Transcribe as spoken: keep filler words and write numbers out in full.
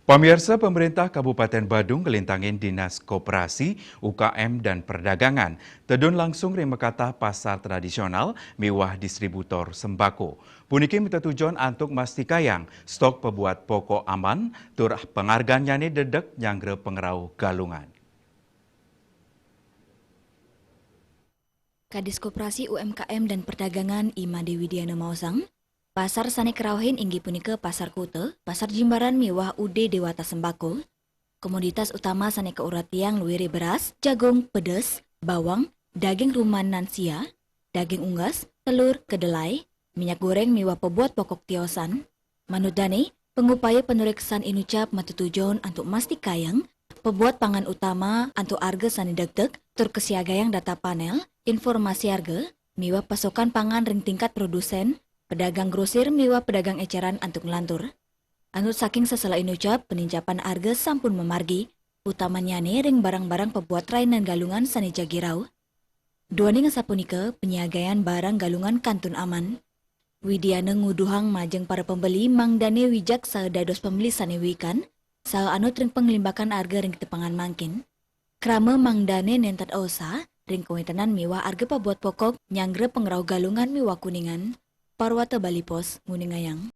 Pamiarsa, pemerintah Kabupaten Badung ngelintangin Dinas Koperasi, U K M, dan Perdagangan tedun langsung ring makatah pasar tradisional miwah distributor sembako. Puniki matetujon antuk mastikayang stok pebuat pokok aman tur pangargannyane dedek nyanggra pangrauh Galungan. Kadis Koperasi, U M K M, dan Perdagangan, I Made Widiana maosang, pasar sane karauhin inggih punika Pasar Kuta, Pasar Jimbaran miwah Ude Dewata Sembako. Komoditas utama sane kauratiang luire beras, jagung, pedes, bawang, daging ruman nan sia, daging unggas, telur, kedelai, minyak goreng miwah pebuat pokok tiosan. Manut dane, pangupaya panureksan inucap matetujon antuk mastikayang pebuat pangan utama antuk arga sane degdeg tur kasiagayang data panel, informasi arga, miwah pasokan pangan ring tingkat produsen, pedagang grosir miwah pedagang eceran antuk nglantur. Anut saking sesela inucap, panincapan arga sampun mamargi, utamannyane ring barang-barang pebuat rainan Galungan sane jagi rauh. Duaning asapunika, panyiagayan barang Galungan kantun aman. Widiana nguduhang majeng para pembeli mangdane wijak saha dados pembeli sane wikan, saha anut ring panglimbakan arga ring tepengan mangkin. Krama mangdane nenten osa ring kawentenan miwah arga pabuat pokok nyanggra pangrauh Galungan miwah Kuningan. Parwata Bali Post nguningayang.